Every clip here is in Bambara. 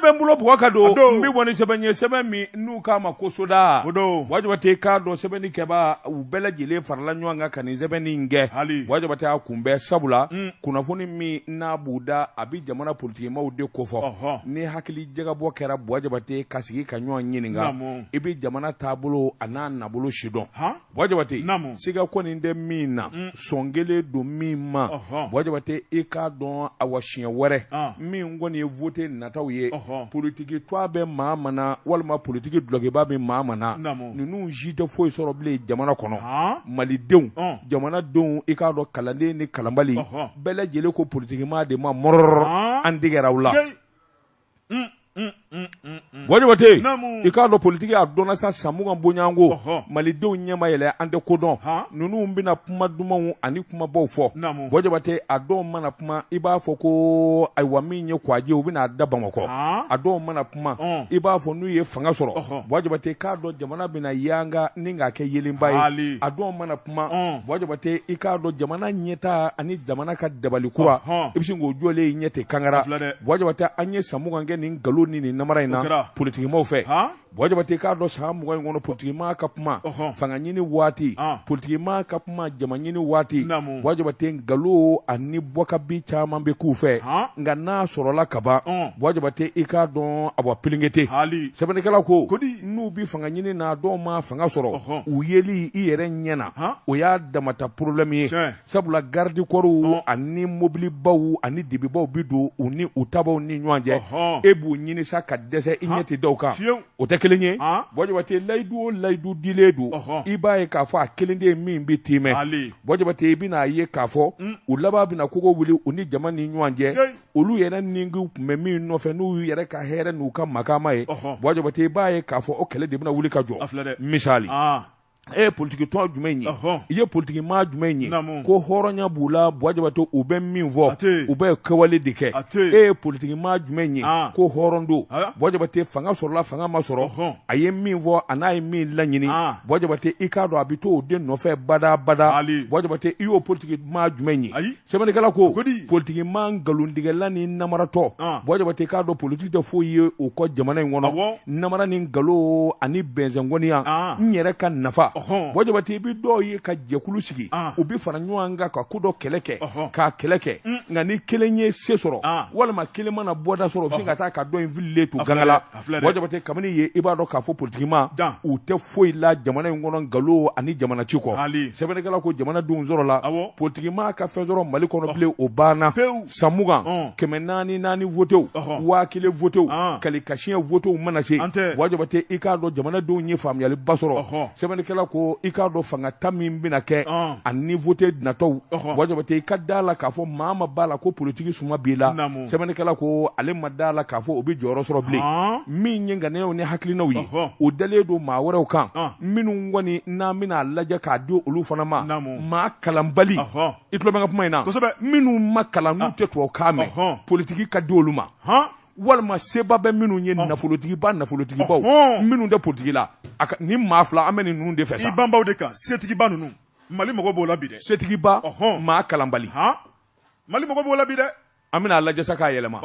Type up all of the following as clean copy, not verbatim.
bɛ n bolo bugɔ ka don n bɛ bɔ ni sɛbɛn ye sɛbɛn min n'u k'a ma ko soda O don. Buwa Jabate k'a dɔn sɛbɛnni kɛbaa u bɛɛ lajɛlen farala ɲɔgɔn kan ka nin sɛbɛnni in kɛ. Hali. Buwa Jabate a kunbɛn sabula kunnafoni min n'a b'u da a bɛ jamana politikimaw de kofɔ. Ni hakili jagabɔ kɛra Buwa Jabate ka sigi ka ɲɔgɔn ɲininka, i bɛ jamana taabolo a n'a nabolo sidɔn. Buwa Jabate, siga kɔni tɛ min na, sɔn kelen don min ma, Buwa Jabate i k'a dɔn awa siɲɛ wɛrɛ min kɔni ye vote nataw ye, politiki tɔgɔ bɛ maa min na walima politiki dulɔkiba bɛ maa min na, ninnu si tɛ foyi sɔrɔ bilen jamana kɔnɔ. Malidenw, jamanadenw, i k'a dɔn kalanden ni kalanbali bɛɛ lajɛlen ko politikimaa de ma mɔrɔrɔ an tigɛra u la. Buwa Jabate, i k'a dɔn politiki a dɔnna sa san 20 bɔɲɔgɔnko, malidenw ɲɛ ma yɛlɛ, an tɛ ko dɔn. Ninnu bɛna kuma dumanw ani kumabaw fɔ. Buwa Jabate, a dɔw mana kuma i b'a fɔ ko ayiwa min ye kwaji u bɛna a da Bamakɔ. A dɔw mana kuma i b'a fɔ n'u ye fanga sɔrɔ, Buwa Jabate k'a dɔn jamana bɛna yanga ni k'a kɛ yelenba ye. A dɔw mana kuma, Buwa Jabate i k'a dɔn jamana ɲɛtaa ani jamana ka dabali kura, i bɛ sin k'o jɔlen ye ɲɛ tɛ kangara. Buwa Jabate, an ye san 20 kɛ nin nkalon ni nin namara in na politikimaw fɛ. Buwa Jabate k'a dɔn san 20 in kɔnɔ politikimaa ka kuma fanga ɲini waati, politikimaa ka kuma jama ɲini waati, Buwa Jabate nkalon ani bɔkabi caman bɛ k'u fɛ. Nka n'a sɔrɔla kaban, Buwa Jabate i k'a dɔn awa pelenkete. Sɛbɛnnikɛla ko n'u bɛ fanga ɲini na, dɔw ma fanga sɔrɔ, u yeli i yɛrɛ ɲɛ na, o y'a damata problème ye. Sabula garidikɔriw ani mobilibaw ani dibibaw bɛ don u ni u tabaw ni ɲɔgɔn cɛ, e b'u ɲini sa ka dɛsɛ, i ɲɛ tɛ da u kan. O tɛ kelen ye. Buwa Jabate, layidu o layidu dilen don, i b'a ye k'a fɔ a kelen de ye min bɛ tiimɛ. Buwa Jabate, i bɛna a ye k'a fɔ u laban bɛna kogo wuli u ni jama ni ɲɔgɔn cɛ. Olu yɛrɛ ni tun bɛ min nɔfɛ n'u y'u yɛrɛ ka hɛrɛ n'u ka makama ye, Buwa Jabate, i b'a ye k'a fɔ o kɛlɛ de bɛna wuli ka jɔ. Misali, e ye politiki tɔn jumɛn ye, i ye politiki maa jumɛn ye ko hɔrɔnya b'u la? Buwa Jabate, u bɛ min fɔ, u bɛ kɛwale de kɛ. E ye politiki maa jumɛn ye ko hɔrɔn don? Buwa Jabate, fanga sɔrɔla, fanga ma sɔrɔ, a ye min fɔ a n'a ye min laɲini, Buwa Jabate i k'a dɔn a bɛ to o de nɔfɛ bada bada. Buwa Jabate, i y'o politiki maa jumɛn ye? Sɛbɛnnikɛla ko politiki maa nkalontigɛla ni namaratɔ. Buwa Jabate k'a dɔn politiki tɛ foyi ye o kɔ jamana in kɔnɔ, namara ni nkalon ani bɛnsɛnkɔniya, n yɛrɛ ka nafa. Buwa Jabate, i bɛ dɔw ye ka jɛkulu sigi, u bɛ fara ɲɔgɔn kan ka ko dɔ kɛlɛ kɛ, k'a kɛlɛ kɛ, nka ni kelen ye se sɔrɔ walima kelen mana bɔda sɔrɔ, u bɛ sin ka taa ka dɔ in fililen to gangala. Buwa Jabate, kabini yen i b'a dɔn k'a fɔ politikimaa u tɛ foyi la jamana in kɔnɔ nkalon ani jamana ci kɔ. Sɛbɛnnikɛla ko jamanadenw sɔrɔla politikimaa ka fɛn sɔrɔ Mali kɔnɔ bilen, o banna. San 20, 400 naani votew, 1000 votew, kalikasiyɛn votew mana se, Buwa Jabate i k'a dɔn jamanadenw ye faamuyaliba sɔrɔ. Sɛbɛnnikɛla ko i k'a dɔn fanga ta min bɛna kɛ ani vote natɔw, Buwa Jabate i ka da la k'a fɔ maa ma b'a la ko politiki suma b'i la. Sɛbɛnnikɛla ko ale ma da la k'a fɔ o bɛ jɔyɔrɔ sɔrɔ bilen. Min ye ŋaniyaw ni hakilinaw ye, o dalen don maa wɛrɛw kan minnu kɔni n'an bɛna a lajɛ k'a di olu fana ma. Maa kalanbali, i tulo bɛ n ka kuma in na, minnu ma kalan, n'u tɛ tubabukan mɛn, politiki ka di olu ma, walima seba bɛ minnu ye, nafolotigiba, nafolotigibaw minnu tɛ politiki la. Ni maa fila, an bɛ nin ninnu de fɛ sa. I banbaw de kan, setigiba ninnu, Mali mago b'o la bi dɛ. Setigiba, maa kalanbali. Mali mago b'o la bi dɛ. An bɛna a lajɛ sa k'a yɛlɛma.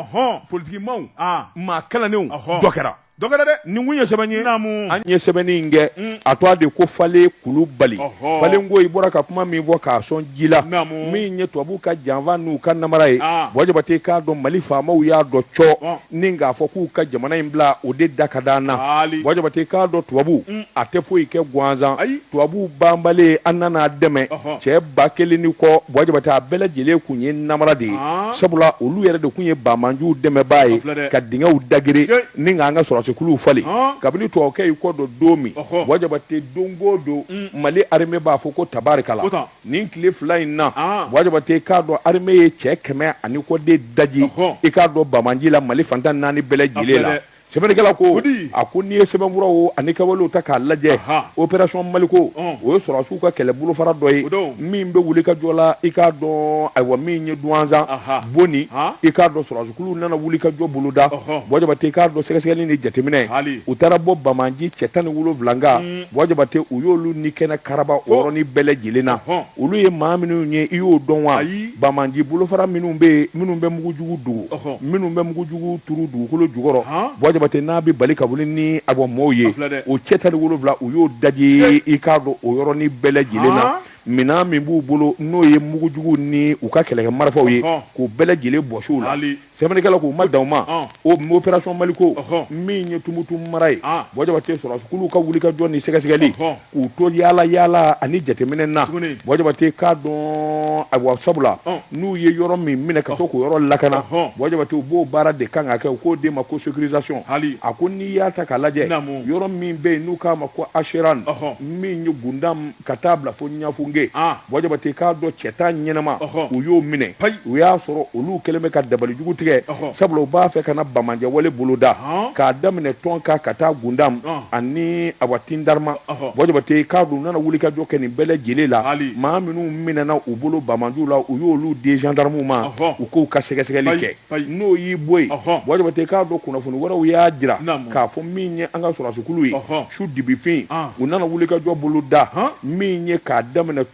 Politikimaw, maa kalannenw, dɔ kɛra. Dɔ kɛra dɛ. Nin kun ye sɛbɛn ye. An ye sɛbɛnni in kɛ, a tɔgɔ de ko Falen Kulubali. Falen ko i bɔra ka kuma min fɔ k'a sɔn ji la, min ye tubabuw ka janfa n'u ka namara ye, Buwa Jabate k'a dɔn Mali faamaw y'a dɔn cɔ ni k'a fɔ k'u ka jamana in bila, o de da ka d'an na. Buwa Jabate k'a dɔn tubabu a tɛ foyi kɛ gansan. Tubabu banbalen, an nana dɛmɛ cɛ 1000 ni kɔ. Buwa Jabate, a bɛɛ lajɛlen kun ye namara de ye, sabula olu yɛrɛ de kun ye banbaanciw dɛmɛbaa ye ka dingɛw dagiri ni k'an ka sɔrɔdasikuluw falen. Kabini tubabukɛ y'i kɔ don don min, Buwa Jabate, don o don Mali armée b'a fɔ ko tabarikala. Nin tile 2 in na, Buwa Jabate k'a dɔn armée ye cɛ 100 ani kɔ de daji, i k'a dɔn banbaanci la Mali fan 14 bɛɛ lajɛlen la. Sɛbɛnnikɛla ko a ko n'i ye sɛbɛnfuraw ani kɛwalew ta k'a lajɛ opération Maliko o ye sɔrɔdasiw ka kɛlɛ bolofara dɔ ye min bɛ wuli ka jɔ la i k'a dɔn ayiwa min ye Duwanzan Boni i k'a dɔn sɔrɔdasikulu nana wuli ka jɔ boloda Buwa Jabate i k'a dɔn sɛgɛsɛgɛli ni jateminɛ u taara bɔ banbaanci cɛ 17 kan Buwa Jabate u y'olu ni kɛnɛ karaba o yɔrɔnin bɛɛ lajɛlen na olu ye maa minnu ye i y'o dɔn wa banbaanci bolofara minnu bɛ yen minnu bɛ mugujugu dogo minnu bɛ mugujugu turu dugukolo jukɔrɔ Buwa Jabate n'a bɛ bali ka wuli ni a bɔ mɔɔw ye o cɛ 17 u y'o daji i k'a dɔn o yɔrɔnin bɛɛ lajɛlen na minɛn min b'u bolo n'o ye mugujugu ni u ka kɛlɛkɛ marifaw ye k'u bɛɛ lajɛlen bɔsi u la sɛbɛnnikɛla k'u ma dan o ma o opération Maliko min ye Tumutu mara ye Buwa Jabate sɔrɔdasikuluw ka wulikajɔ ni sɛgɛsɛgɛli k'u to yaala yaala ani jateminɛ na Buwa Jabate k'a dɔn ayiwa sabula n'u ye yɔrɔ min minɛ ka to k'o yɔrɔ lakana Buwa Jabate u b'o baara de kan ka kɛ u k'o de ma ko sécurisation a ko n'i y'a ta k'a lajɛ yɔrɔ min bɛ yen n'u k'a ma ko Aseran min ye Gundam ka taa bila fo Ɲafunke Buwa Jabate k'a dɔn cɛ 10 ɲɛnama u y'o minɛ u y'a sɔrɔ olu kɛlen bɛ ka dabalijugu tigɛ sabula u b'a fɛ ka na banbaanciwale boloda k'a daminɛ Tɔnka ka taa Gundam ani awa Tindarma Buwa Jabate k'a dɔn u nana wulikajɔ kɛ nin bɛɛ lajɛlen la maa minnu minɛna u bolo banbaanciw la u y'olu di gendarmew ma u k'u ka sɛgɛsɛgɛli kɛ n'o y'i bɔ yen Buwa Jabate k'a dɔn kunnafoni wɛrɛw y'a jira k'a fɔ min ye an ka sɔrɔdasikulu ye su dibifin u nana wulikajɔ boloda min ye k'a daminɛ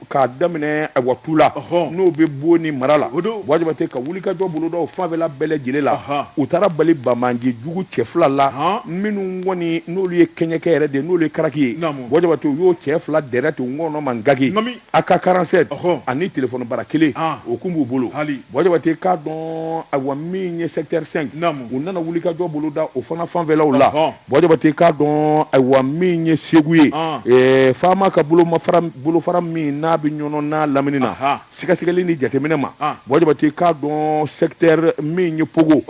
k'a daminɛ ayiwa Tula n'o bɛ Boni mara la Buwa Jabate ka wulikajɔ boloda o fanfɛla bɛɛ lajɛlen la u taara bali banbaanci jugu cɛ fila la minnu kɔni n'olu ye kɛɲɛkɛ yɛrɛ de ye n'olu ye karaki ye Buwa Jabate u y'o cɛ fila dɛrɛ ten ŋɔnɔ ma gaki AK 47 ani telefɔni bara kelen o kun b'u bolo Buwa Jabate k'a dɔn ayiwa min ye secteur 5 u nana wulikajɔ boloda o fana fanfɛlaw la Buwa Jabate k'a dɔn ayiwa min ye Segu ye faama ka bolofara min n'a bɛ Ɲɔnɔ n'a lamini na sɛgɛsɛgɛli ni jateminɛ ma Buwa Jabate k'a dɔn secteur min ye Pogo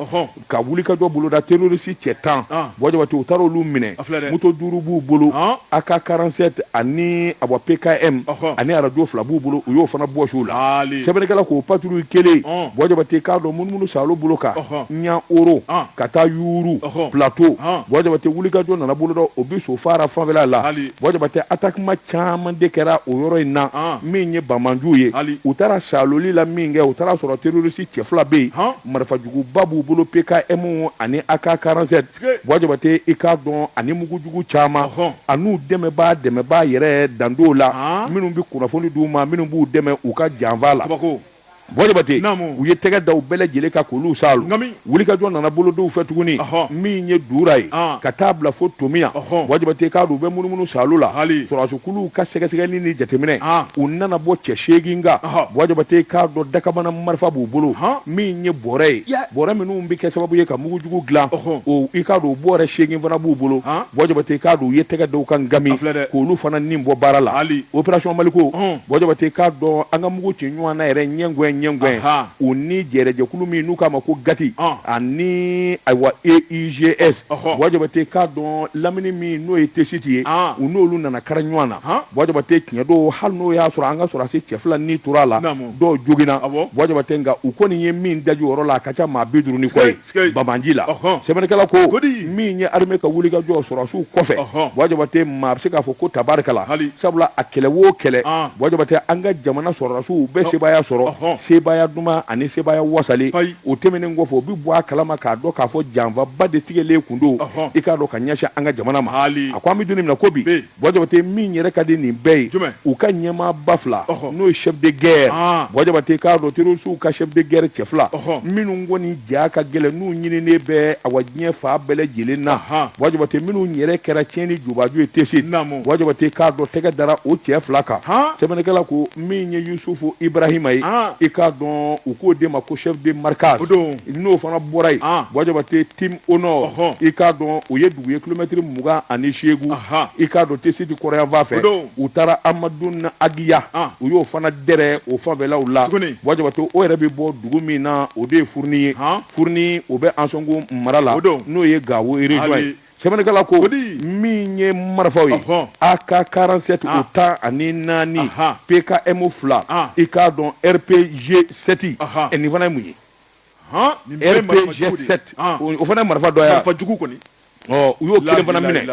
ka wulikajɔ boloda terroriste cɛ 10 Buwa Jabate u taara olu minɛ moto duuru b'u bolo AK 47 ani awa PKM ani arajo fila b'u bolo u y'o fana bɔsi u la sɛbɛnnikɛla k'o patrouille kelen Buwa Jabate k'a dɔn munumunu saalo bolo kan Ɲan Oro ka taa Yuru Plateau Buwa Jabate wulikajɔ nana boloda o bi Sofara fanfɛla la Buwa Jabate attaquement caman de kɛra o yɔrɔ in na min ye banbaanciw ye u taara saaloli la min kɛ u taara sɔrɔ terroriste cɛ fila bɛ yen marifajuguba b'u bolo PKM ani AK 47 Buwa Jabate i k'a dɔn ani mugujugu caman an'u dɛmɛbaa dɛmɛbaa yɛrɛ dandow la minnu bɛ kunnafoni d'u ma minnu b'u dɛmɛ u ka janfa la Buwa Jabate u ye tɛgɛ da u bɛɛ lajɛlen kan k'olu saalo wulikajɔ nana boloda u fɛ tuguni min ye Dura ye ka taa bila fo Tomiya Buwa Jabate k'a dɔn u bɛ munumunu saalo la sɔrɔdasikuluw ka sɛgɛsɛgɛli ni jateminɛ u nana bɔ cɛ seegin kan Buwa Jabate k'a dɔn dakabana marifa b'u bolo min ye bɔrɛ ye bɔrɛ minnu bɛ kɛ sababu ye ka mugujugu dilan o i k'a dɔn o bɔrɛ seegin fana b'u bolo Buwa Jabate k'a dɔn u ye tɛgɛ da u kan gami k'olu fana ni bɔ baara la opération Maliko Buwa Jabate k'a dɔn an ka mugu ci ɲɔgɔn na yɛrɛ ɲɛgɛn ɲɛgɛn u ni jɛrɛjɛkulu min n'u k'a ma ko GATIA ani ayiwa EIGS Buwa Jabate k'a dɔn lamini min n'o ye Tesiti ye u n'olu nana kara ɲɔgɔn na Buwa Jabate tiɲɛ don hali n'o y'a sɔrɔ an ka sɔrɔdasi cɛ fila ni tora a la dɔw joginna Buwa Jabate nka u kɔni ye min daji o yɔrɔ la a ka ca maa 50 ni kɔ ye banbaanci la sɛbɛnnikɛla ko min ye armée ka wulikajɔ sɔrɔdasiw kɔfɛ Buwa Jabate maa bɛ se k'a fɔ ko tabarikala sabula a kɛlɛ o kɛlɛ Buwa Jabate an ka jamana sɔrɔdasiw bɛ sebaaya sɔrɔ sebaaya duman ani sebaaya wasalen o tɛmɛnen kɔfɛ u bɛ bɔ a kalama k'a dɔn k'a fɔ janfaba de tigɛlen kun don i k'a dɔn ka ɲɛsin an ka jamana ma a ko an bɛ don min na ko bi Buwa Jabate min yɛrɛ ka di nin bɛɛ ye u ka ɲɛmaaba fila n'o ye chef de guerre Buwa Jabate k'a dɔn terroristew ka chef de guerre cɛ fila minnu kɔni ja ka gɛlɛn n'u ɲininen bɛ awa diɲɛ fan bɛɛ lajɛlen na Buwa Jabate minnu yɛrɛ kɛra tiɲɛni jubaju ye Tessit Buwa Jabate k'a dɔn tɛgɛ dara o cɛ fila kan sɛbɛnnikɛla ko min ye Yusufu Ibrahima ye i k'a dɔn u k'o de ma ko chef de markaz n'o fana bɔra yen Buwa Jabate Tim au nord i k'a dɔn o ye dugu ye kilomɛtiri 28 i k'a dɔn Tessit kɔrɔnyanfan fɛ u taara Amadu Agiya u y'o fana dɛrɛ o fanfɛlaw la Buwa Jabate o yɛrɛ bɛ bɔ dugu min na o de ye Furuni ye Furuni o bɛ Ansɔngo mara la n'o ye Gawo région ye sɛbɛnnikɛla ko min ye marifaw ye AK 47 o 14 PKM fila i k'a dɔn RPG 7 nin fana ye mun ye RPG 7, o fana ye marifa dɔ ye, marifa jugu kɔni. Ɔ, u y'o kelen fana minɛ.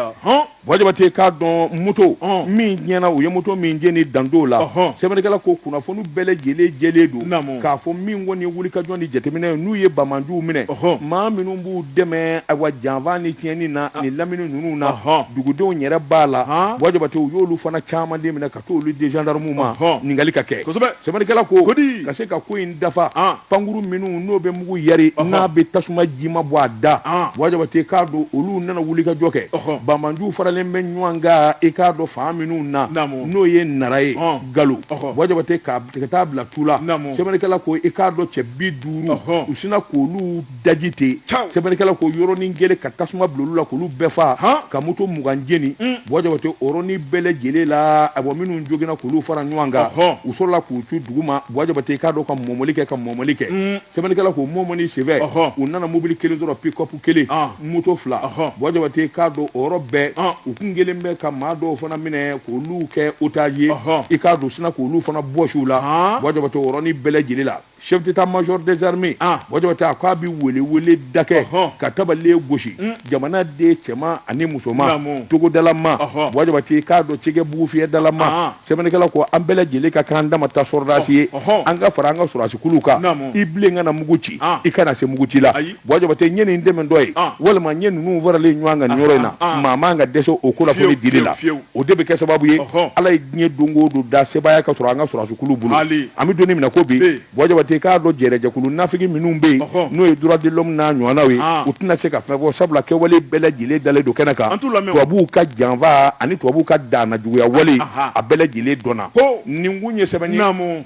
Buwa Jabate, k'a dɔn moto min tiɲɛna, u ye moto min jeni dan t'o la. Sɛbɛnnikɛla ko kunnafoni bɛɛ lajɛlen jɛlen don k'a fɔ min kɔni ye wulikajɔ ni jateminɛ ye, n'u ye banbaanciw minɛ, maa minnu b'u dɛmɛ, ayiwa, janfa ni tiɲɛni na nin lamini ninnu na, dugudenw yɛrɛ b'a la. Buwa Jabate, u y'olu fana caman de minɛ ka t'olu di gendarmew ma, ɲininkali ka kɛ. Sɛbɛnnikɛla ko ka se ka ko in dafa, pankuru minnu n'o bɛ mugu yari, n'a bɛ tasuma jima bɔ a da, Buwa Jabate, k'a dɔn olu nana wulikajɔ kɛ. Banbaanciw faralen bɛ ɲɔgɔn kan, i k'a dɔn fan minnu na, n'o ye Nara ye, Galo, Buwa Jabate, ka taa bila Tula. Sɛbɛnnikɛla ko i k'a dɔn cɛ 50, u sinna k'olu daji ten. Sɛbɛnnikɛla ko yɔrɔnin kelen ka tasuma bila olu la k'olu bɛɛ faa, ka moto 20 jeni. Buwa Jabate, o yɔrɔnin bɛɛ lajɛlen la, ayiwa, minnu joginna k'olu fara ɲɔgɔn kan, u sɔrɔla k'u cu duguma. Buwa Jabate, i k'a dɔn ka mɔmɔli kɛ, ka mɔmɔli kɛ. Sɛbɛnnikɛla ko mɔmɔni senfɛ, u nana mobili kelen sɔrɔ, pick-up kelen, moto 2. Buwa Jabate, k'a dɔn o yɔrɔ bɛɛ, u kun kelen bɛ ka maa dɔw fana minɛ k'olu kɛ otage ye. I k'a dɔn sinna k'olu fana bɔsi u la. Buwa Jabate, o yɔrɔnin bɛɛ lajɛlen la, chef d'état-major des armées, Buwa Jabate, a k'a bɛ wele da kɛ ka tabalen gosi jamana den cɛman ani musoman, togodalama, Buwa Jabate, k'a dɔn cikɛ bugufiyɛdalama. Sɛbɛnnikɛla ko an bɛɛ lajɛlen ka k'an dama ta sɔrɔdasi ye, an ka fara an ka sɔrɔdasikulu kan. I bilen kana mugu ci, i kana se mugu ci la. Buwa Jabate, n ye nin dɛmɛ dɔ ye, walima n ye ninnu faralen ɲɔgɔn kan nin yɔrɔ in na, maa man ka dɛsɛ o kunnafoni dili la. O de bɛ kɛ sababu ye, Ala ye diɲɛ don o don da, sebaaya ka sɔrɔ an ka sɔrɔdasikulu bolo. An bɛ don min na ko bi, Buwa Jabate, k'a dɔn jɛrɛjɛkulu nafigi minnu bɛ yen, n'o ye droit de l'homme n'a ɲɔgɔnnaw ye, u tɛna se ka fɛn fɔ, sabula kɛwale bɛɛ lajɛlen dalen don kɛnɛ kan. Tubabuw ka janfa ani tubabuw ka danna juguya wale, a bɛɛ lajɛlen dɔnna. Nin kun ye sɛbɛn ye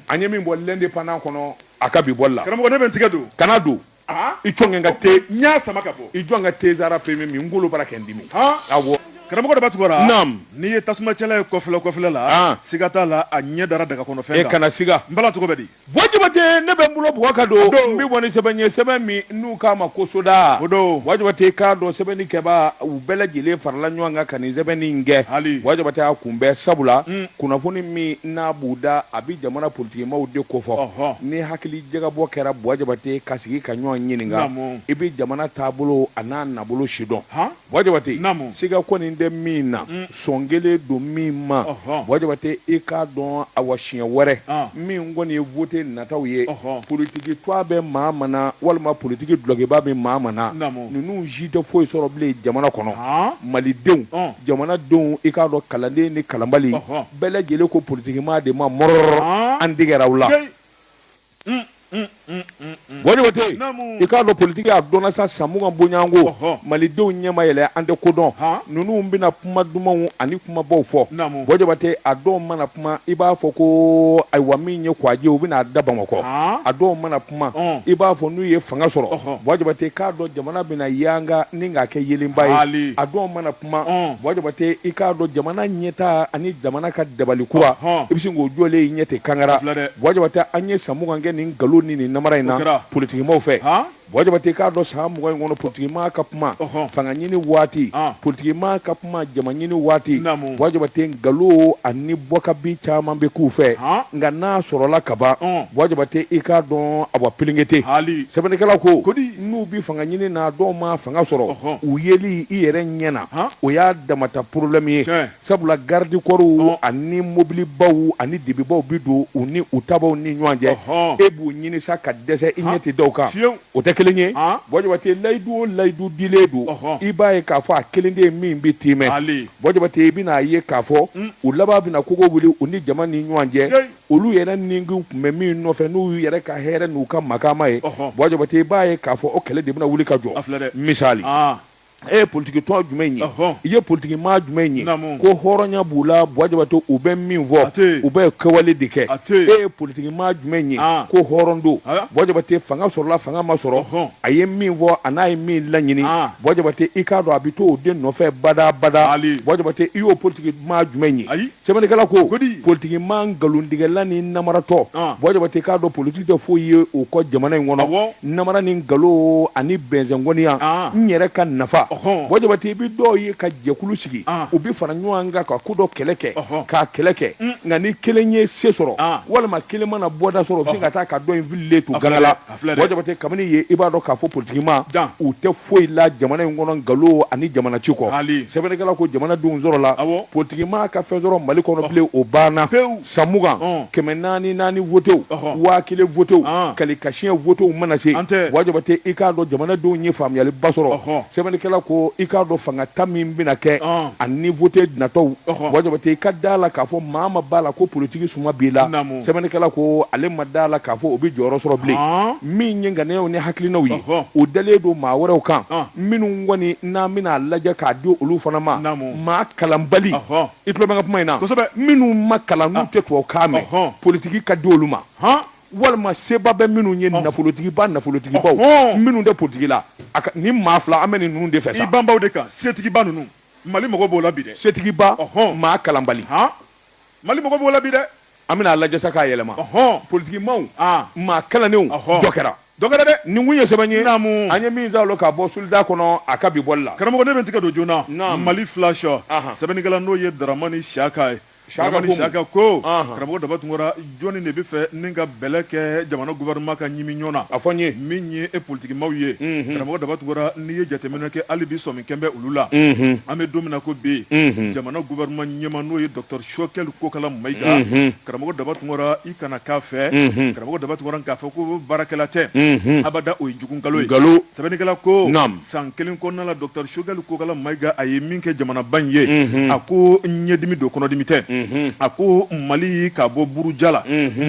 an ye min bɔ L'Indépendant kɔnɔ a ka bi bɔli la. Karamɔgɔ, ne bɛ n tigɛ don. Kana don. I jɔn ka te n y'a sama ka bɔ. I jɔn ka thé Zara premier min, n golo bara kɛ n dimi. Awɔ. Karamɔgɔ dɔ tugura. Naam. N'i ye tasumacɛla ye kɔfilɛ kɔfilɛ la, siga t'a la, a ɲɛ dara daga kɔnɔ fɛn kan. E kana siga. N bala cogo bɛ di? Buwa Jabate, ne bɛ n bolo bugɔ ka don, n bɛ bɔ ni sɛbɛn ye, sɛbɛn min n'u k'a ma ko Soda. O don. Buwa Jabate, k'a dɔn sɛbɛnni kɛba, u bɛɛ lajɛlen farala ɲɔgɔn kan ka nin sɛbɛnni in kɛ. Buwa Jabate, a kun bɛɛ, sabula kunnafoni min n'a b'u da, a bɛ jamana politikimaw de kofɔ. Ni hakili jagabɔ kɛra, Buwa Jabate, ka sigi ka ɲɔgɔn ɲininka, i bɛ jamana taabolo a n'a nabolo si dɔn. Buwa Jabate, siga kɔni tɛ min na, sɔn kelen don min ma, Buwa Jabate, i k'a dɔn awa siɲɛ wɛrɛ min kɔni ye vote nataw ye, politiki tɔgɔ bɛ maa ma na, walima politiki dulɔkiba bɛ maa ma na, ninnu si tɛ foyi sɔrɔ bilen jamana kɔnɔ. Malidenw, jamanadenw, i k'a dɔn kalanden ni kalanbali bɛɛ lajɛlen ko politikimaa de ma mɔrɔ, an tigɛra aw la. Buwa Jabate, i k'a dɔn politiki a dɔnna sa san 20 bɔɲɔgɔnko, malidenw ɲɛ ma yɛlɛ, an tɛ ko dɔn. Ninnu bɛna kuma dumanw ani kumabaw fɔ. Buwa Jabate, a dɔw mana kuma, i b'a fɔ ko ayiwa, min ye kwaji, u bɛna a da Bamakɔ. A dɔw mana kuma, i b'a fɔ n'u ye fanga sɔrɔ, Buwa Jabate, k'a dɔn jamana bɛna yanga ni k'a kɛ yelenba ye. A dɔw mana kuma, Buwa Jabate, i k'a dɔn jamana ɲɛtaa ani jamana ka dabali kura, i bɛ sin k'o jɔlen i ɲɛ ten kangara. Buwa Jabate, an ye san 20 kɛ nin nkalon ni nin namara in na politikimaw fɛ. Buwa Jabate, k'a dɔn san 20 in kɔnɔ, politikimaa ka kuma fanga ɲini waati, politikimaa ka kuma jama ɲini waati, Buwa Jabate, nkalon ani bɔkabi caman bɛ k'u fɛ. Nka n'a sɔrɔla kaban, Buwa Jabate, i k'a dɔn awa pelenkete. Sɛbɛnnikɛla ko n'u bɛ fanga ɲini na, dɔw ma fanga sɔrɔ, u yeli i yɛrɛ ɲɛ na, o y'a damata problème ye, sabula garde corps ani mobilibaw ani dibibaw bɛ don u ni u tabaw ni ɲɔgɔn cɛ. E b'u ɲini sa ka dɛsɛ, i ɲɛ tɛ da u kan. O tɛ kelen ye. Buwa Jabate, layidu o layidu dilen don, i b'a ye k'a fɔ a kelen de ye min bɛ tiimɛ. Buwa Jabate, i bɛna a ye k'a fɔ u laban bɛna kogo wuli u ni jama ni ɲɔgɔn cɛ. Olu yɛrɛ ni tun bɛ min nɔfɛ, n'u yɛrɛ ka hɛrɛ n'u ka makama ye, Buwa Jabate, i b'a ye k'a fɔ o kɛlɛ de bɛna wuli ka jɔ. Misali, e ye politiki tɔn jumɛn ye, i ye politiki maa jumɛn ye ko hɔrɔnya b'u la, Buwa Jabate, u bɛ min fɔ, u bɛ kɛwale de kɛ? E ye politiki maa jumɛn ye ko hɔrɔn don, Buwa Jabate, fanga sɔrɔla, fanga ma sɔrɔ, a ye min fɔ a n'a ye min laɲini, Buwa Jabate, i k'a dɔn a bɛ to o de nɔfɛ bada bada? Buwa Jabate, i y'o politiki maa jumɛn ye? Sɛbɛnnikɛla ko politiki maa nkalontigɛla ni namaratɔ. Buwa Jabate, k'a dɔn politiki tɛ foyi ye o kɔ jamana in kɔnɔ, namara ni nkalon ani bɛnsɛnkɔniya, n yɛrɛ ka nafa. Buwa Jabate, i bɛ dɔw ye ka jɛkulu sigi, u bɛ fara ɲɔgɔn kan ka ko dɔ kɛlɛ kɛ, k'a kɛlɛ kɛ, nka ni kelen ye se sɔrɔ walima kelen mana bɔda sɔrɔ, u bɛ se ka taa ka dɔ in fililen to gangala. Buwa Jabate, kabini yen i b'a dɔn k'a fɔ politikimaa u tɛ foyi la jamana in kɔnɔ nkalon ani jamana ci kɔ. Sɛbɛnnikɛla ko jamanadenw sɔrɔla politikimaa ka fɛn sɔrɔ Mali kɔnɔ bilen, o banna. San 20, 400 naani votew, 1000 votew, kalikasiyɛn votew mana se, Buwa Jabate, i k'a dɔn jamanadenw ye faamuyaliba sɔrɔ. Sɛbɛnnikɛla ko i k'a dɔn fanga ta min bɛna kɛ ani vote natɔw, Buwa Jabate, i ka da la k'a fɔ maa ma b'a la ko politiki suma b'i la. Sɛbɛnnikɛla ko ale ma da la k'a fɔ o bɛ jɔyɔrɔ sɔrɔ bilen. Min ye ŋaniyaw ni hakilinaw ye, o dalen don maa wɛrɛw kan minnu kɔni n'an bɛna lajɛ k'a di olu fana ma, maa kalanbali. I tulo bɛ n ka kuma in na? Kosɛbɛ. Minnu ma kalan, n'u tɛ tubabukan mɛn, politiki ka di olu ma, walima seba bɛ minnu ye, nafolotigiba, nafolotigibaw minnu tɛ politiki la. Ni maa fila, an bɛ nin ninnu de fɛ sa. I banbaw de kan, setigiba ninnu, Mali mago b'o la bi dɛ. Setigiba, maa kalanbali. Mali mago b'o la bi dɛ. An bɛna a lajɛ sa k'a yɛlɛma. Politikimaw, maa kalannenw, dɔ kɛra. Dɔ kɛra dɛ. Nin kun ye sɛbɛn ye, an ye min sɔrɔ ka bɔ Solida kɔnɔ a ka bi bɔli la. Karamɔgɔ, ne bɛ n tigɛ don joona. Mali Flash, sɛbɛnnikɛla n'o ye Daramani Siyaka ye. Daramani Siyaka ko, karamɔgɔ Daba Tunkara, jɔnni de bɛ fɛ ni ka bɛlɛ kɛ jamana gouvernement ka ɲimi ɲɔ na? A fɔ n ye. Min ye e politikimaw ye, karamɔgɔ Daba Tunkara, n'i ye jateminɛ kɛ, hali bi sɔmi kɛn bɛ olu la. An bɛ don min na ko bi, jamana gouvernement ɲɛmaa n'o ye docteur Choguel Kokala Mayiga, karamɔgɔ Daba Tunkara, i kana k'a fɛ, karamɔgɔ Daba Tunkara, k'a fɔ ko baarakɛla tɛ abada, o ye jugu nkalon ye. Nkalon. Sɛbɛnnikɛla ko san kelen kɔnɔna la, docteur Choguel Kokala Mayiga, a ye min kɛ jamanaba in ye, a ko ɲɛdimi don, kɔnɔdimi tɛ. A ko Mali ka bɔ buruja la,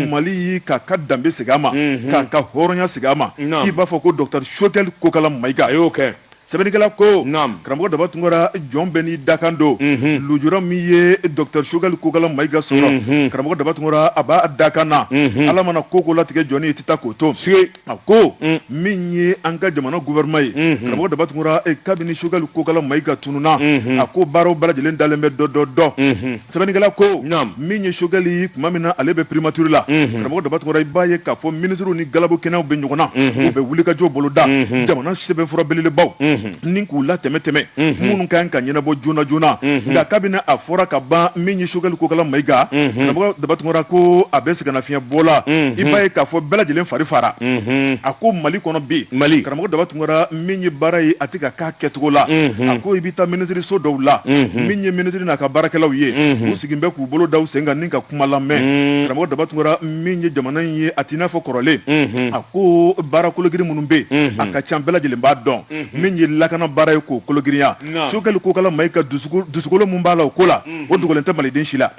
Mali k'a ka danbe segin a ma, k'a ka hɔrɔnya segin a ma, k'i b'a fɔ ko docteur Choguel Kokala Mayiga a y'o kɛ. Sɛbɛnnikɛla ko, karamɔgɔ Daba Tunkara, jɔn bɛɛ n'i dakan don. Lujura min ye docteur Choguel Kokala Mayiga sɔrɔ, karamɔgɔ Daba Tunkara, a b'a dakan na. Ala mana ko ko latigɛ jɔnni ye, i tɛ taa k'o to. A ko min ye an ka jamana gouvernement ye, karamɔgɔ Daba Tunkara, kabini Choguel Kokala Mayiga tununna, a ko baaraw bɛɛ lajɛlen dalen bɛ dɔ dɔ dɔ. Sɛbɛnnikɛla ko min ye Choguel ye, tuma min na ale bɛ primature la, karamɔgɔ Daba Tunkara, i b'a ye k'a fɔ minisiriw ni galabu kɛnɛw bɛ ɲɔgɔn na, u bɛ wulikajɔ boloda jamana sɛbɛnfura belebelebaw ni k'u latɛmɛ tɛmɛ, minnu ka kan ka ɲɛnabɔ joona joona. Nka kabini a fɔra ka ban, min ye Choguel Kokala Mayiga, karamɔgɔ Daba Tunkara, ko a bɛ sɛgɛnnafiɲɛ bɔ la, i b'a ye k'a fɔ bɛɛ lajɛlen fari fara. A ko Mali kɔnɔ bi, Mali, karamɔgɔ Daba Tunkara, min ye baara ye, a tɛ ka k'a kɛcogo la. A ko i bɛ taa minisiriso dɔw la, min ye minisiri n'a ka baarakɛlaw ye, u sigilen bɛ k'u bolo da u sen kan ni ka kuma lamɛn. Karamɔgɔ Daba Tunkara, min ye jamana in ye, a t'i n'a fɔ kɔrɔlen. A ko baara kologiri minnu bɛ yen, a ka ca, bɛɛ lajɛlen b'a dɔn. Min ye lakana baara ye, k'o kologirinya, Choguel Kokala Mayiga dusukolo min b'a la o ko la, o dogolen tɛ maliden si la.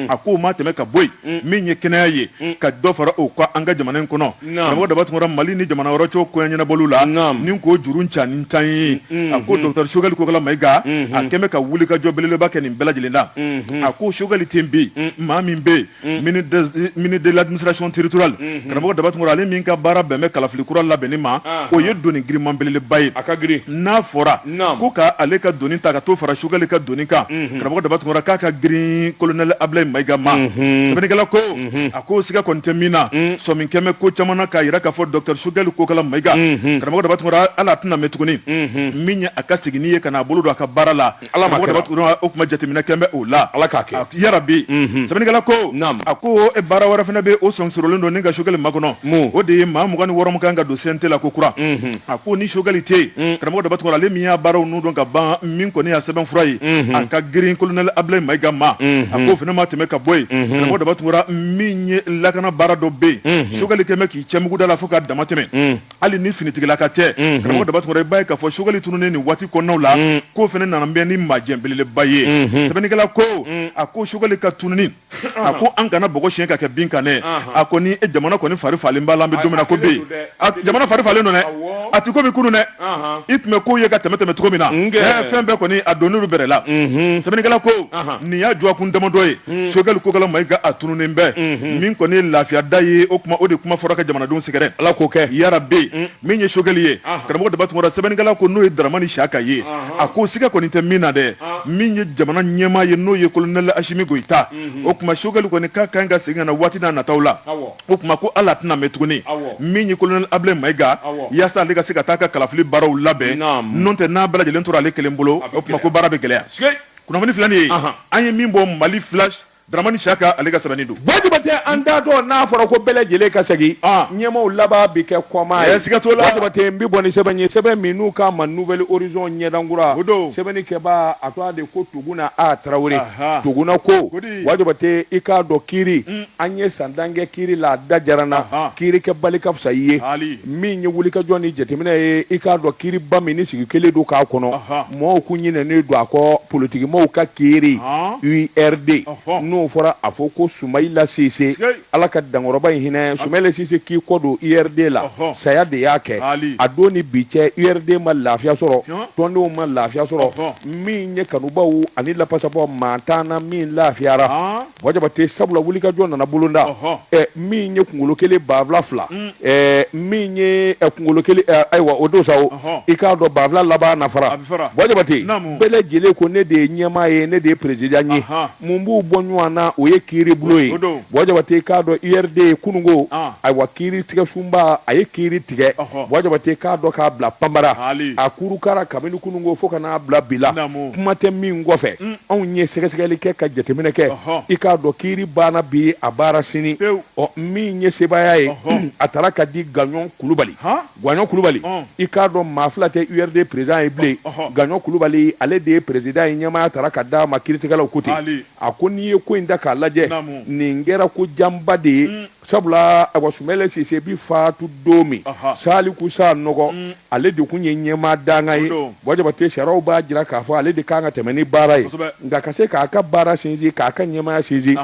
A ko o ma tɛmɛ ka bɔ yen, min ye kɛnɛya ye, ka dɔ fara o kan an ka jamana in kɔnɔ. Karamɔgɔ Daba Tunkara, Mali ni jamana wɛrɛ cɛ koɲɛ ɲɛnabɔliw la, ni k'o juru ca ni tan ye, a ko docteur Choguel Kokala Mayiga, a kɛn bɛ ka wulikajɔ belebeleba kɛ nin bɛɛ lajɛlen na. A ko Choguel tɛ bi maa min bɛ yen, ministre de l'administration territoriale, karamɔgɔ Daba Tunkara, ale min ka baara bɛn bɛ kalafili kura labɛnni ma, o ye doni girinman belebeleba ye. A ka girin. N'a fɔra ko ka ale ka doni ta ka t'o fara Choguel ka doni kan, karamɔgɔ Daba Tunkara, k'a ka girin colonel Ablaye Mayiga ma. Sɛbɛnnikɛla ko, a ko siga kɔni tɛ min na, sɔmi kɛmɛ ko caman na k'a jira k'a fɔ docteur Choguel Kokala Mayiga, karamɔgɔ Daba Tunkara, ala a tɛna mɛn tuguni, min ye a ka seginni ye ka n'a bolo don a ka baara la. Karamɔgɔ Daba Tunkara, o kuma jateminɛ kɛn bɛ o la. Ala k'a kɛ yarabi. Sɛbɛnnikɛla ko, a ko e baara wɛrɛ fana bɛ o sɔnsorolen don ni ka Choguel makɔnɔ, o de ye maa 26 min kan ka don CNT la ko kura. A ko ni Choguel tɛ yen, karamɔgɔ Daba Tunkara, ale min y'a baaraw nun dɔn ka ban, min kɔni y'a sɛbɛnfura ye, a ka girin colonel Ablaye Mayiga ma. A k'o fana ma tɛmɛ ka bɔ yen, karamɔgɔ Daba Tunkara, min ye lakana baara dɔ bɛ yen, Choguel kɛn bɛ k'i cɛmugu da la fo ka dama tɛmɛ, hali ni finitigilaka tɛ. Karamɔgɔ Daba Tunkara, i b'a ye k'a fɔ Choguel tununnen nin waati kɔnɔnaw la, k'o fana nana bɛn ni majɛ belebeleba ye. Sɛbɛnnikɛla ko, a ko Choguel ka tununi, a ko an kana bɔgɔ siɲɛ ka kɛ bin kan dɛ. A kɔni jamana kɔni fari falen b'a la, an bɛ don min na ko bi, jamana fari falen don dɛ, a tɛ komi kunun dɛ. I tun bɛ kow ye ka tɛmɛ tɛmɛ cogo min na, fɛn bɛɛ kɔni a donn'olu bɛrɛ la. Sɛbɛnnikɛla ko, nin y'a dɔgɔkun damadɔ ye, Choguel Kokala Mayiga a tununnen bɛ. Min kɔni ye lafiya da ye, o kuma o de kuma fɔra ka jamanadenw sɛgɛrɛ. Ala k'o kɛ yarabi. Min ye Choguel ye, karamɔgɔ Daba Tunkara, sɛbɛnnikɛla ko, n'o ye Daramani Siyaka ye, a ko siga kɔni tɛ min na dɛ. Min ye jamana ɲɛmaa ye, n'o ye kolonɛli Asimi Goyita, o tuma Sogɛli kɔni k'a kan ka segin ka na waati n'a nataw la. O tuma ko ala tɛna mɛn tuguni, min ye kolonɛli Abulayi Mayiga, yaasa ale ka se ka taa ka kalafili baaraw labɛn, n'o tɛ n'a bɛɛ lajɛlen tora ale kelen bolo, o tuma ko baara bɛ gɛlɛya. Kunnafoni filɛ nin ye, an ye min bɔ Mali Flash, Dramani Siyaka ale ka sɛbɛnni don. Buwa Jabate, an taatɔ n'a fɔra ko bɛɛ lajɛlen ka segin, ɲɛmaaw laban bɛ kɛ kɔmaa ye. Siga t'o la. Buwa Jabate, n bɛ bɔ ni sɛbɛn ye, sɛbɛn min n'u k'a ma Nouvel Horizon, ɲɛdankura. O don. Sɛbɛnnikɛbaa a tɔgɔ de ko Tuguna A Tarawele. Tuguna ko, Buwa Jabate, i k'a dɔn kiiri, an ye san tan kɛ kiiri la, a da jara n na, kiiri kɛbali ka fisa i ye. Min ye wulikajɔ ni jateminɛ ye, i k'a dɔn kiiriba min ni sigi kelen don k'a kɔnɔ, mɔgɔw kun ɲinɛnen don a kɔ, politikimɔgɔw ka kiiri URD, n'o fɔra a fɔ ko Sumayila Sise, Ala ka dankɔrɔba in hinɛ Sumayila Sise, k'i kɔ don URD la, saya de y'a kɛ. A don ni bi cɛ, URD ma lafiya sɔrɔ, tɔndenw ma lafiya sɔrɔ, min ye kanubaw ani lafasabaw, maa t'an na min lafiyara. Buwa Jabate, sabula wulikajɔ nana bolonda, min ye kunkolo kelen banfula fila, min ye kunkolo kelen, ayiwa o don sa, i k'a dɔn banfula laban na fara. Buwa Jabate, bɛɛ lajɛlen ko ne de ye ɲɛmaa ye, ne de ye président ye. Mun b'u bɔ ɲɔgɔn na? O ye kiiribulon ye. Buwa Jabate, i k'a dɔn URD ye kununko, ayiwa kiiri tigɛ sunba a ye kiiri tigɛ. Buwa Jabate, k'a dɔn k'a bila panbara, a kurukara kabini kununko fo ka n'a bila bi la, kuma tɛ min kɔfɛ. Anw ye sɛgɛsɛgɛli kɛ ka jateminɛ kɛ, i k'a dɔn kiiri banna bi, a baara sini. Ɔ min ye sebaaya ye, a taara ka di Gaɲɔn Kulubali. Gaɲɔn Kulubali, i k'a dɔn maa fila tɛ URD président ye bilen. Gaɲɔn Kulubali, ale de ye président ye, ɲɛmaaya taara ka d'a ma. Kiiritigɛlaw ko ten. A ko n'i ye ko in ta k'a lajɛ, nin kɛra ko janba de ye, sabula awa Sumayila Sise bi faatu don min, Saliku Sanɔgɔ ale de kun ye ɲɛmaa dankan ye. Buwa Jabate, sariyaw b'a jira k'a fɔ ale de kan ka tɛmɛ ni baara ye, nka ka se k'a ka baara sinsin, k'a ka ɲɛmaaya sinsin,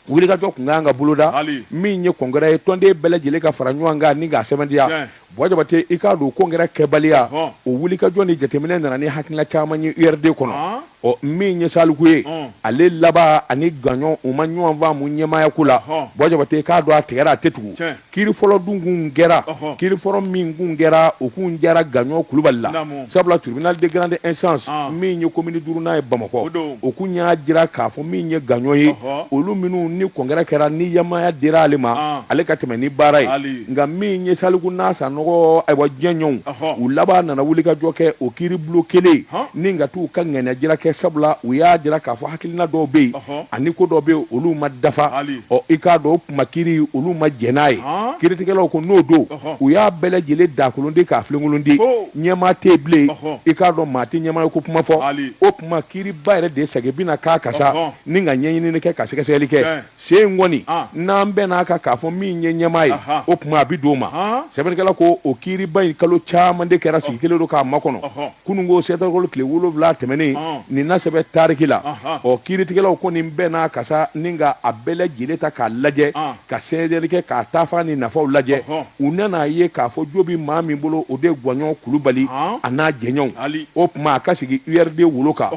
wulikajɔ kun kan ka boloda, min ye congrès ye, tɔnden bɛɛ lajɛlen ka fara ɲɔgɔn kan ni k'a sɛbɛntiya. Buwa Jabate, i k'a dɔn congrès kɛbaliya, o wulikajɔ ni jateminɛ nana ni hakilina caman ye URD kɔnɔ. Ɔ min ye Saliku ye, ale laban ani Gaɲɔn u ma ɲɔgɔn faamu ɲɛmaaya ko la. Buwa Jabate, k'a dɔn a tigɛra, a tɛ tugu. Kiiri fɔlɔ dun kun kɛra, kiiri fɔlɔ min kun kɛra, o kun jara Gaɲɔn Kulubali la, sabula tribunal de grande instance min ye commune duurunan ye Bamakɔ, o kun y'a jira k'a fɔ min ye Gaɲɔn ye, olu minnu ni congrès kɛra ni ɲɛmaaya dira ale ma, ale ka tɛmɛ ni baara ye. Nka min ye Saliku n'a Sanɔgɔ, ayiwa jɛɲɔgɔnw, u laban nana wulikajɔ kɛ o kiiribulon kelen ni ka t'u ka ŋaniya jira kɛ, sabula u y'a jira k'a fɔ hakilina dɔw bɛ yen ani ko dɔw bɛ yen, olu ma dafa. Ɔ i k'a dɔn o kuma kiiri, olu ma jɛn n'a ye. Kiiritigɛlaw ko n'o don, u y'a bɛɛ lajɛlen dakolon di k'a filenkolon di, ɲɛmaa tɛ yen bilen. I k'a dɔn maa tɛ ɲɛmaa ye ko kuma fɔ. O kuma kiiriba yɛrɛ de sagi bɛna k'a kasa ni ka ɲɛɲinini kɛ, ka sɛgɛsɛgɛli kɛ. Sen in kɔni, n'an bɛn'a kan k'a fɔ min ye ɲɛmaa ye, o tuma a bɛ d'o ma. Sɛbɛnnikɛla ko o kiiriba in, kalo caman de kɛra sigi kelen don k'a makɔnɔ. Kununko sɛtanburukalo tile 7 tɛmɛnen nin na sɛbɛn tariki la, ɔ kiiritigɛlaw kɔni bɛn'a kasa ni ka a bɛɛ lajɛlen ta k'a lajɛ, ka sɛgɛsɛgɛli kɛ, k'a taafan ni nafaw lajɛ. U nana ye k'a fɔ jo bɛ maa min bolo, o de Gaɲɔn Kulubali a n'a jɛɲɔgɔnw. O tuma a ka sigi URD wolo kan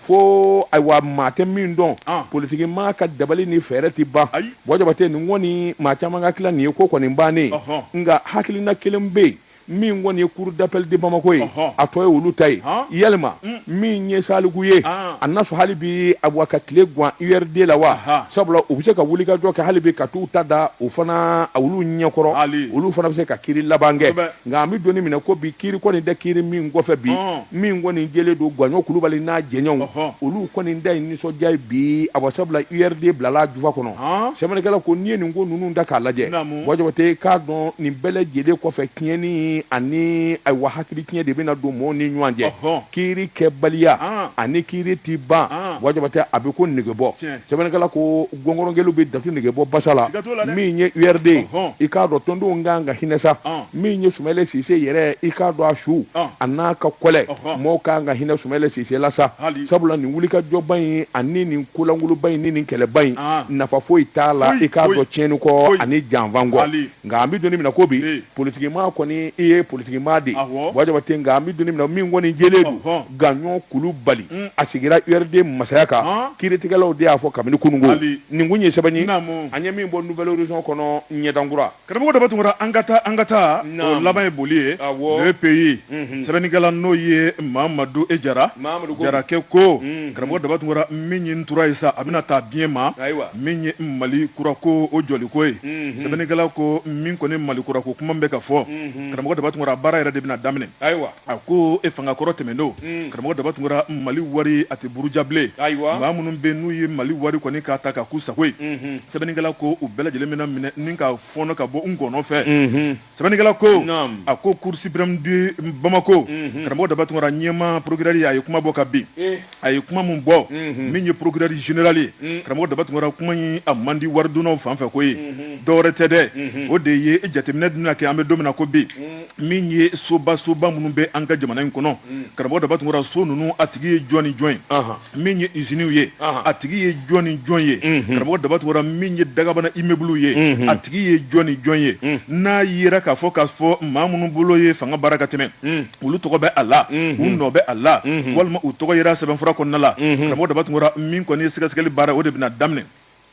fo ayiwa maa tɛ min dɔn, politiki maa ka dabali ni fɛɛrɛ tɛ ban. Buwa Jabate, nin kɔni maa caman ka tila nin ye ko kɔni bannen, nka hakilina kelen bɛ yen min kɔni ye cour d'appel de Bamako ye, a tɔ ye olu ta ye. Yalima min ye Saliku ye, a na sɔn hali bi awa ka tile gan URD la wa? Sabula u bɛ se ka wulikajɔ kɛ hali bi ka t'u ta da o fana olu ɲɛkɔrɔ, olu fana bɛ se ka kiiri laban kɛ. Nka an bɛ don min na ko bi, kiiri kɔni tɛ kiiri min kɔfɛ bi, min kɔni jɛlen don, Gaɲɔ Kulubali n'a jɛɲɔgɔnw, olu kɔni da ye nisɔndiya ye bi, awa sabula URD bilala jufa kɔnɔ. Sɛbɛnnikɛla ko n'i ye nin ko ninnu ta k'a lajɛ, Buwa Jabate, k'a dɔn nin bɛɛ lajɛlen kɔfɛ, tiɲɛni ani ayiwa hakili tiɲɛ de bɛna don mɔgɔw ni ɲɔgɔn cɛ. Kiiri kɛbaliya ani kiiri ti ban, Buwa Jabate, a bɛ ko negebɔ. Sɛbɛnnikɛla ko gɔngɔrɔnkɛliw bɛ datu negebɔ basa la. Min ye URD ye, i k'a dɔn tɔndenw kan ka hinɛ sa. Min ye Sumayila Sise yɛrɛ, i k'a dɔn a su a n'a ka kɔlɛ, mɔgɔw kan ka hinɛ Sumayila Sise la sa, sabula nin wulikajɔba in ani nin kolankoloba in ni nin kɛlɛba in, nafa foyi t'a la, i k'a dɔn tiɲɛni kɔ ani janfan kɔ. Nka an bɛ don min na ko bi, politikimaa kɔni, i ye politikimaa de ye Buwa Jabate, nka an bɛ don min na, min kɔni jɛlen don, Gaɲɔn Kulubali mm. a sigira URD masaya kan, kiiritigɛlaw de y'a fɔ kabini kununko. Nin kun ye sɛbɛn ye an ye min bɔ Nouvel Horizon kɔnɔ, ɲɛdankura. Karamɔgɔ Daba Tunkara, an ka taa, an ka taa. O laban ye boli ye. Le Pays, sɛbɛnnikɛla n'o ye Mamadu e Jara Jarakɛ ko, karamɔgɔ Daba Tunkara, min ye ntura ye sa, a bɛna taa biɲɛ ma min ye Mali kura ko o jɔliko ye. Sɛbɛnnikɛla ko min kɔni Mali kura ko kuma bɛ ka fɔ, karamɔgɔ Daba Tunkara, baara yɛrɛ de bɛna daminɛ. Ayiwa, a ko e fanga kɔrɔ tɛmɛnen, karamɔgɔ Daba Tunkara, Mali wari a tɛ buruja bilen. Ayiwa, maa minnu bɛ n'u ye Mali wari kɔni k'a ta ka k'u sago ye, sɛbɛnnikɛla ko u bɛɛ lajɛlen bɛna minɛ ni ka fɔɔnɔ ka bɔ n gɔnɔ fɛ. Sɛbɛnnikɛla ko, a ko Cour suprême de Bamako, karamɔgɔ Daba Tunkara, ɲɛmaa procureur, a ye kuma bɔ ka bin. A ye kuma min bɔ, min ye procureur général ye, karamɔgɔ Daba Tunkara, kuma in a man di waridonnaw fan fɛ ko ye. Dɔwɛrɛ tɛ dɛ, o de ye jateminɛ bɛna kɛ an bɛ don min na ko bi, min ye soba soba minnu bɛ an ka jamana in kɔnɔ, karamɔgɔ Daba Tunkara, so ninnu a tigi ye jɔn ni jɔn ye? Min ye usines ye, a tigi ye jɔn ni jɔn ye? Karamɔgɔ Daba Tunkara, min ye dagabana immeuble ye, a tigi ye jɔn ni jɔn ye? N'a yera k'a fɔ maa minnu bolo ye fanga baara ka tɛmɛ, olu tɔgɔ bɛ a la, u nɔ bɛ a la, walima u tɔgɔ yera sɛbɛnfura kɔnɔna la, karamɔgɔ Daba Tunkara, min kɔni ye sɛgɛsɛgɛli baara, o de bɛna daminɛ.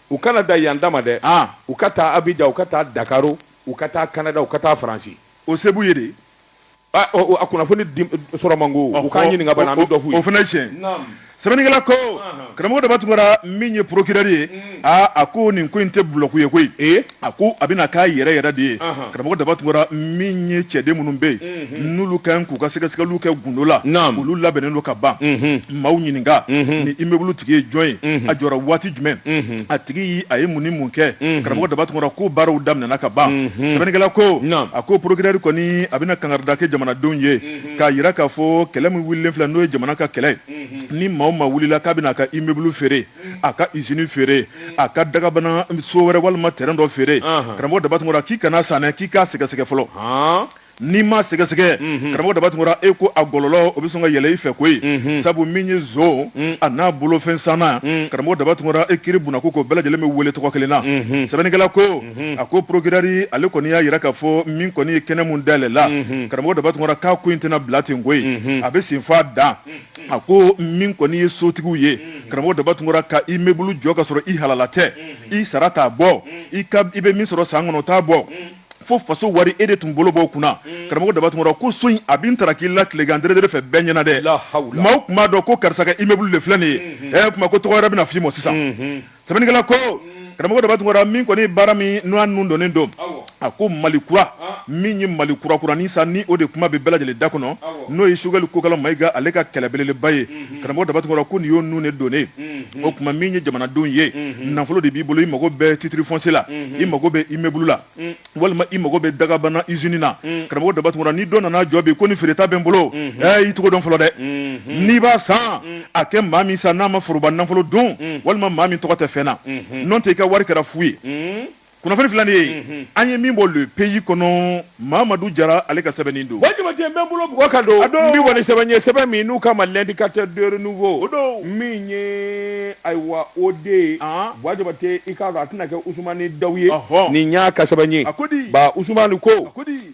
U kana da yan da ma dɛ, u ka taa Abijan, u ka taa Dakaro, u ka taa Kanada, u ka taa Faransi. O se b'u ye de. A kunnafoni sɔrɔ man go, u k'an ɲininka bani, an bɛ dɔ f'u ye. O fana ye tiɲɛ. Sɛbɛnnikɛla ko, karamɔgɔ Daba Tunkara, min ye procureur ye, aa, a ko nin ko in tɛ bulɔku ye koyi. A ko a bɛna k'a yɛrɛ yɛrɛ de ye. Karamɔgɔ Daba Tunkara, min ye cɛden minnu bɛ yen n'olu ka kan k'u ka sɛgɛsɛgɛliw kɛ gundo la, olu labɛnnen don ka ban. Maaw ɲininka, ni immeuble tigi ye jɔn ye, a jɔra waati jumɛn, a tigi a ye mun ni mun kɛ? Karamɔgɔ Daba Tunkara ko baaraw daminɛna ka ban. Sɛbɛnnikɛla ko, a ko procureur kɔni a bɛna kangarida kɛ jamanadenw ye k'a jira k'a fɔ kɛlɛ min wulilen filɛ, n'o ye jamana ka kɛlɛ ye, ni maa o maa wulila k'a bɛna a ka immeuble feere, a ka usine feere, a ka dagabana so wɛrɛ walima terrain dɔ feere, karamɔgɔ Daba Tunkara, k'i kana san dɛ, k'i k'a sɛgɛsɛgɛ fɔlɔ. N'i ma sɛgɛsɛgɛ, karamɔgɔ Daba Tunkara, e ko a gɔlɔlɔ o bɛ sɔn ka yɛlɛ i fɛ koyi. Sabu min ye zon a n'a bolofɛn sanna, karamɔgɔ Daba Tunkara, e kiri bunako ko bɛɛ lajɛlen bɛ wele tɔgɔ kelen na. Sɛbɛnnikɛla ko, a ko procureur ale kɔni y'a jira k'a fɔ min kɔni ye kɛnɛ mun dayɛlɛla, karamɔgɔ Daba Tunkara, k'a ko in tɛna bila ten koyi, a bɛ sen f'a dan. A ko min kɔni ye sotigiw ye, karamɔgɔ Daba Tunkara, ka immeuble jɔ ka sɔrɔ i halala tɛ, i sara t'a bɔ, i bɛ min sɔrɔ san kɔnɔ t'a bɔ, fo faso wari e de tun bolo b'o kunna, karamɔgɔ Daba Tunkara ko so in a bɛ taraki la tilegan dɛrɛdɛrɛ fɛ bɛɛ ɲɛna dɛ. Maaw tun b'a dɔn ko karisa ka immeuble de filɛ nin ye. Ɛ kuma ko tɔgɔ wɛrɛ bɛna f'i ma sisan. Sɛbɛnnikɛla ko, karamɔgɔ Daba Tunkara, min kɔni baara min n'a nun donnen don, a ko Mali kura, min ye Mali kura kuranin sa, ni o de kuma bɛ bɛɛ lajɛlen da kɔnɔ, n'o ye Sogɛli Kokala Mayiga ale ka kɛlɛ belebeleba ye, karamɔgɔ Daba Tunkara ko nin y'o nun de donnen. O tuma min ye jamanadenw ye, nafolo de b'i bolo, i mago bɛ titre foncier la, i mago bɛ immeuble la, walima i mago bɛ dagabana usine na, karamɔgɔ Daba Tunkara, ni dɔ nana jɔ bi ko ni feereta bɛ n bolo, i tɔgɔ dɔn fɔlɔ dɛ. N'i b'a san, a kɛ maa min sa n'a ma foroba nafolo dun, walima maa min tɔgɔ tɛ fɛn na, n'o tɛ i ka wari kɛra fu ye. Kunnafoni filɛ nin ye an ye min bɔ Le Pays kɔnɔ, Mamadu Jara ale ka sɛbɛnni don. Buwa Jabate, n bɛ n bolo bugɔ ka don, n bɛ bɔ ni sɛbɛn ye, sɛbɛn min n'u k'a ma L'Indicateur de renouveau, o don, min ye ayiwa o de ye. Buwa Jabate, i k'a dɔn a tɛna kɛ Usumani Dawu ye. Nin y'a ka sɛbɛn ye. A ko di? Ba Usumani ko. A ko di?